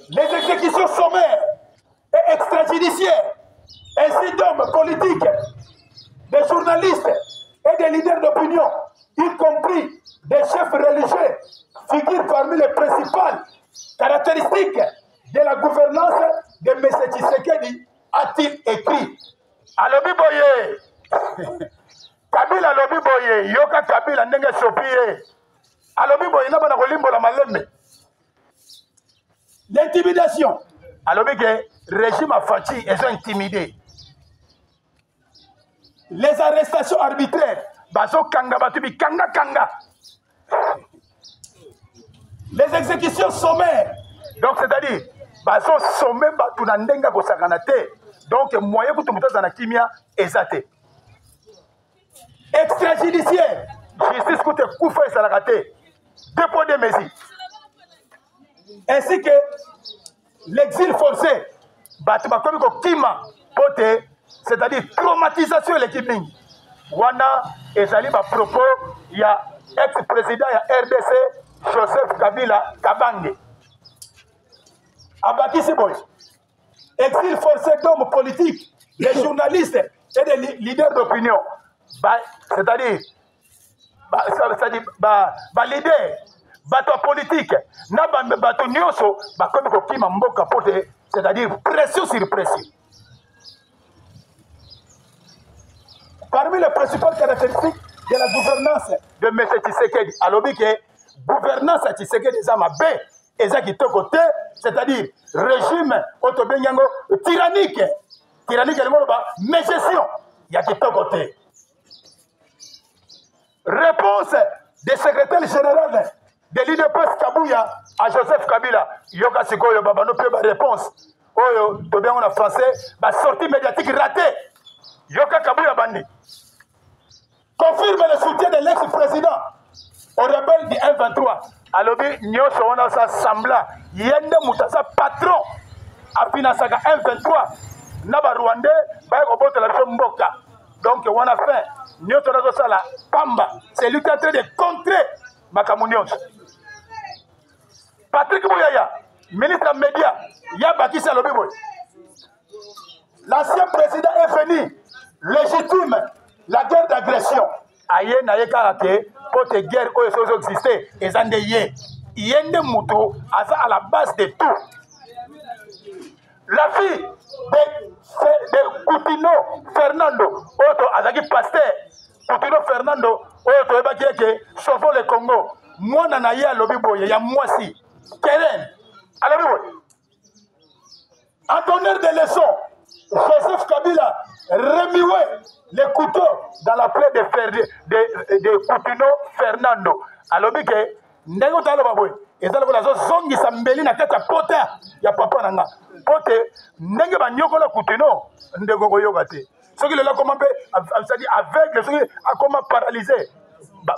Les exécutions sommaires et extrajudiciaires, ainsi d'hommes politiques, des journalistes et des leaders d'opinion, y compris des chefs religieux, figurent parmi les principales caractéristiques de la gouvernance de M. Tshisekedi, a-t-il écrit. Alobi boye Kabila alobi boye, yoka Kabila ndenge esopi ye. Alobi boye na bana kolimbola malembe. L'intimidation. Alobi ke régime ya Fatshi ezo intimider. Les arrestations arbitraires bazokanga bato bikangakanga. Les exécutions sommaires. Donc c'est-à-dire bazosome bato na ndenge ya kosakana te. Donc moyen kutu moto aza na kimia eza te. Extrajudiciaire, justice kutu ekufa ezalaka te. Deux poids deux mesures. Ainsi que l'exil forcé, bato bakomi kokima mpo te, c'est-à-dire traumatisation eleki mingi. Wana ezali ba propos ya ex-président ya RDC Joseph Kabila Kabange. Abakisi boye exil forcé d'hommes politiques, des journalistes et des leaders d'opinion. Ba, c'est-à-dire ba, c'est-à-dire ba, ba leader bato ya politike na bato nyonso bakomi kokima mboka mpo te, c'est-à-dire pression sur pression. Parmi les principales caractéristiques de la gouvernance de M. Tshisekedi, alobi ke gouvernance ya Tshisekedi eza mabe, eza kitoko te, c'est-à-dire régime oyo tobengi yango tyrannique. Tyrannique elingi oloba mégestion ya kitoko te. Réponse des secrétaire général de l'UDPS Kabuya à Joseph Kabila. Yoka sikoyo babano pe ba réponse oyo tobengi na français ba sortie médiatique ratée. Yoka Kabuya bandi confirme le soutien de l'ex-président au rebelle du M23. Alobi nyonso wana sa semblant ye nde moto aza patron afinansaka M23 na ba Rwandais baye kobotola biso mboka. Donc wana fin nyonso wana azosala pamba, c'est lui qui est en train de contrer makambo nyonso. Patrick Muyaya, ministre ya média, ya bakisi alobi boye l'ancien président est venu légitime la guerre d'agression. Aye na ye kaka ke po te guerre oyo soki ezo existe eza nde ye, ye nde moto aza à la base de tout. La fille de Coutinho Fernando oyo to azalaki pasteur Coutinho Fernando oyo toyebaki eke sauvons le Congo, mwana na ye alobi boye ya mwasi Keren alobi boye en donneur de leçons, Joseph Kabila remuait les couteaux dans la plaie de Coutinho Fernando. Alobi ke ndenge otaloba boye eza lokola azozongisa mbeli na kati ya pota ya papa na nga po te ndenge banyokola Coutinho ndeko koyoka te soki lelo akoma mpe c'est-à-dire aveugle, soki akoma paralysé,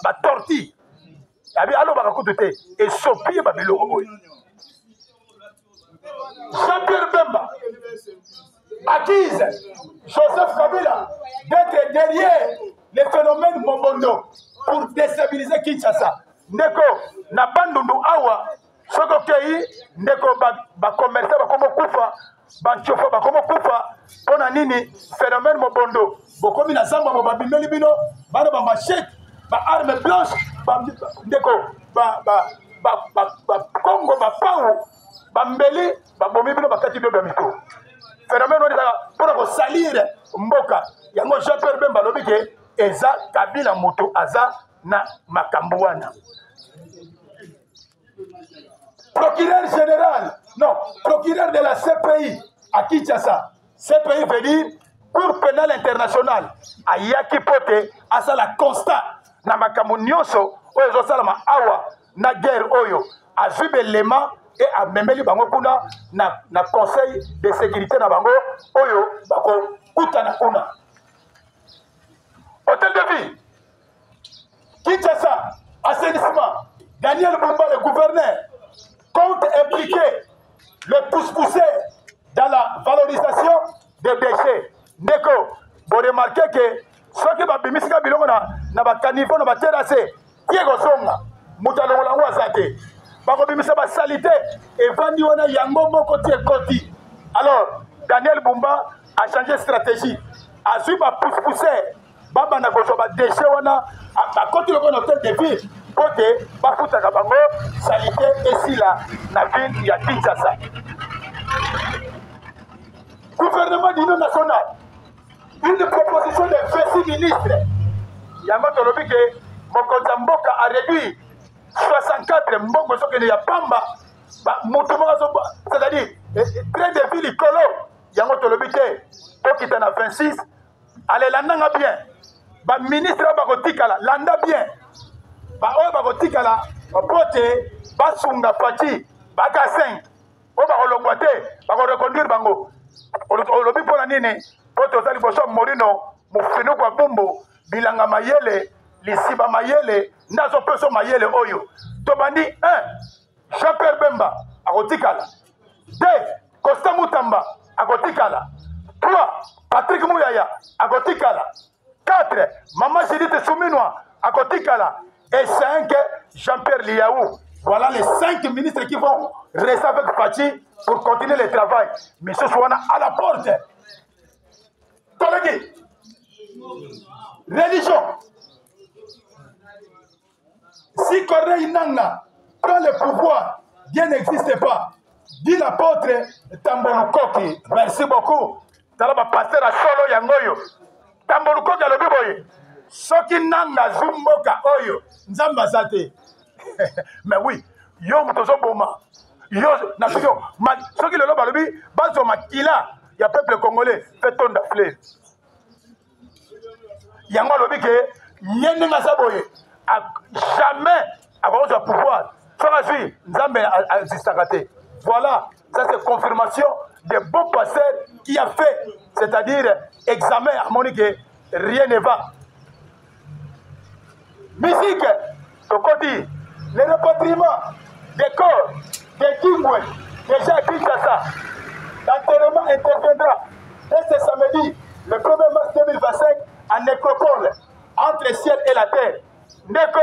batorti abi alobaka kutu te, esopi ye babiloko oyo. Jean-Pierre Bemba accuse Joseph Kabila d'être derrière le phénomène Mobondo pour déstabiliser Kinshasa. Ndeko na Bandundu awa soki okei ndeko bacommerçant bakomi kokufa, bancofa bakomi kokufa mpo na nini? Phénomène Mobondo bokomi na zamba bo babimeli bino bana ba machete, ba arme blanche, ndeko bakongo bapau bambeli babomi bino bakati bino bya mito. Phénomène wana ezaka mpo na kosalire mboka yango. Jean Pierre Bemba alobi ke eza Kabila moto aza na makambo wana. Procureur général, non, procureur de la CPI à Kinshasa. CPI veut dire Cour pénale internationale. Ayaki pote asala constat na makambo nyonso oyo ezosalama awa na guerre oyo azwi belema e amemeli bango kuna na conseil de sécurité na bango oyo bakokutana kuna. Hôtel de ville Kinshasa, assainissement, Daniel Bumba, le gouverneur, compte impliquer le pousse-pousser dans la valorisation des déchets. Ndeko, vous remarquez que ceux qui vont bimisika biloko na ba caniveau na ba terrasse, qui est kozonga, moto alongola yango aza te. Bakobimisa basalite evandi wana yango moko ti ekoti. Alors Daniel Bumba a changé stratégie, azwi bapousse-pousse babanda kozwa badeshe wana, bakoti lokola na hotel de ville mpo te bafutaka bango salite esila na ville ya Kinshasa. Gouvernement d'union nationale, une proposition de 26 ministres. Yango tolobi ke mokonzi ya mboka a réduit 64, mbongo ezokende ya pamba, moto moko azo, c'est-à-dire train de vie likolo. Yango tolobi te tokita na 26. Ale, landanga bien, baministre oyo bakotikala, landa bien, baoyo bakotikala mpo te basunga Fatshi baka 5, oyo bakolongwa te bakoreconduire bango. Olobi mpo na nini? Mpo toza liboso ya Morino mofinuku ya bumbu bilanga mayele lisiba mayele nde azopesa mayele oyo. Tobandi 1, Jean-Pierre Bemba akotikala, 2, Constant Mutamba akotikala, 3, Patrick Muyaya akotikala, 4, Mama Judith Suminwa akotikala et 5, Jean-Pierre Liaou. Voilà les 5 ministres qui vont rester avec Fatshi pour continuer le travail. Mais ce soir, à la porte. Toleki. Religion. Si Corneille Nangaa prend le pouvoir, Dieu n'existe pas. Dit l'apôtre Tambolukoki. Merci beaucoup. Tala ba pasteur à solo yangoyo. Tambolukoki alobi boye. Soki Nangaa azwi mboka oyo, Nzambe aza te. Mais oui, yo moto ozoboma. Yo na soki soki lelo balobi bazwa makila ya peuple congolais, fait tonda fleuve. Yango alobi ke ye ndenge aza boye, jamais akokozwa pouvoir. Soki azwi, Nzambe existaka te. Voilà, ça c'est confirmation de bon pasteur qui a fait, c'est-à-dire examen, amoni ke rien ne va. Musique, tokoti le rapatriement des corps de Kingwe déjà à Kinshasa. L'enterrement interviendra dès ce samedi, le 1er mars 2025, à Nécropole, entre le ciel et la terre. Ndeko,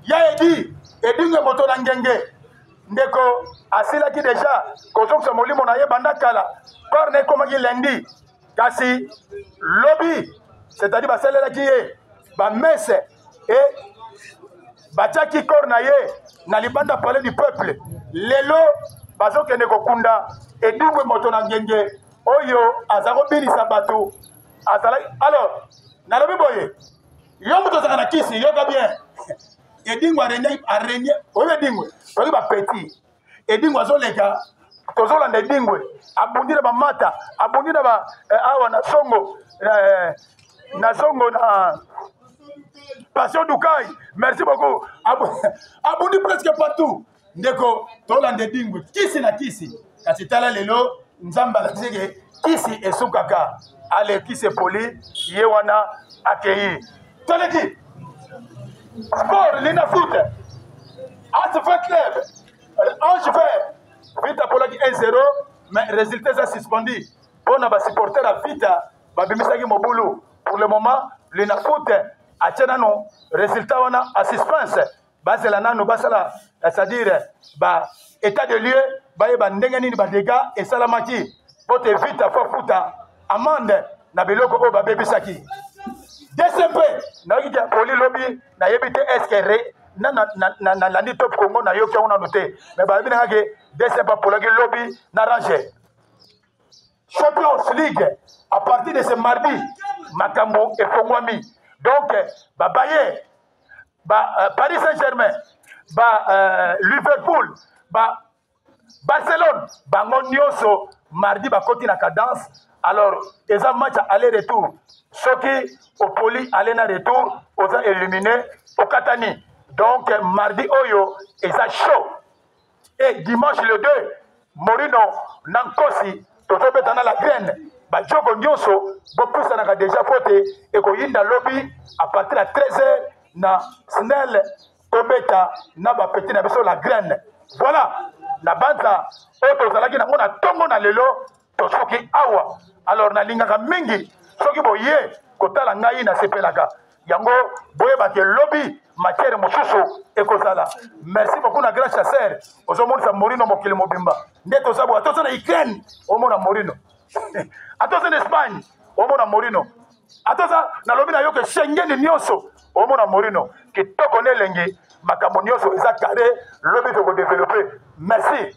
ya Edi, Edingwe moto na ngenge. Ndeko, asilaki déjà kozongisa molimo na ye banda kala. Corps na ekomaki lundi. Kasi lobi, c'est-à-dire basalelaki ye bamese e batiaki corps na ye na libanda palais du peuple. Lelo bazokende kokunda Edingwe moto na ngenge oyo aza kobinisa bato azalaki. Alors nalobi boye, yo moto ozalaka na kisi, yoka bien. Edingwe arenye, arenye oyo Edingwe oyo ba petit Edingwe azoleka, tozolanda Edingwe abundi na bamata, abundi na ba awa na songo, na songo na Passion Dukai, merci beaucoup. Abundi presque partout. Ndeko, tolanda Edingwe kisi na kisi. Kasi tala lelo Nzambe alakisi ke kisi esukaka. Ale kisi epoli, ye wana akei. Toleki sport lina foot ASV Club Ange Vert Vita polaki 1-0, mais résultat eza suspendu mpona ba supporter ya Vita babimisaki mobulu. Pour le moment lina foot atie nano résultat wana a suspense, bazela nano basala, c'est-à-dire ba état de lieu, bayeba ndenge nini ba dégâts esalamaki po te Vita fo futa amende na biloko oyo babebisaki. DCP nayoki te poli lobi, nayebi te est-ce que nalandi Top Congo, nayoki yango nano te, mais balobi nanga ke DCP apolaki lobi na Ranger. Champions League à partir de ce mardi makambo efongwami. Donc ba Bayern, ba Paris Saint-Germain, ba Liverpool, ba Barcelone, bango nyonso mardi bakoti na cadence. Alors eza match aller retour, soki opoli aller na retour oza éliminé, okatani. Donc mardi oyo eza chaud. Et dimanche le 2, Morino na Nkosi tozobeta na la graine. Bajogo nyonso bopusanaka déjà po te ekoyinda lobi à partir ya 13h na Snell, tobeta na bapeti na biso la graine. Voilà na banza oyo tozalaki nango na ntongo na lelo, tosoki awa. Alors nalingaka mingi soki boye kotala ngai, nasepelaka yango. Boyeba ke lobi Matière mosusu ekozala. Merci beaucoup na grand chasseur, ozomonisa Morino mokili mobimba nde toza boye. Ata oza na Ukraine, omona Morino. Ata oza na Espagne, omona Morino. Ata oza, nalobi na yo ke Schengen nyonso, omona Morino. Kitoko na elengi, makambo nyonso eza carré. Lobi tokodevelope. Merci.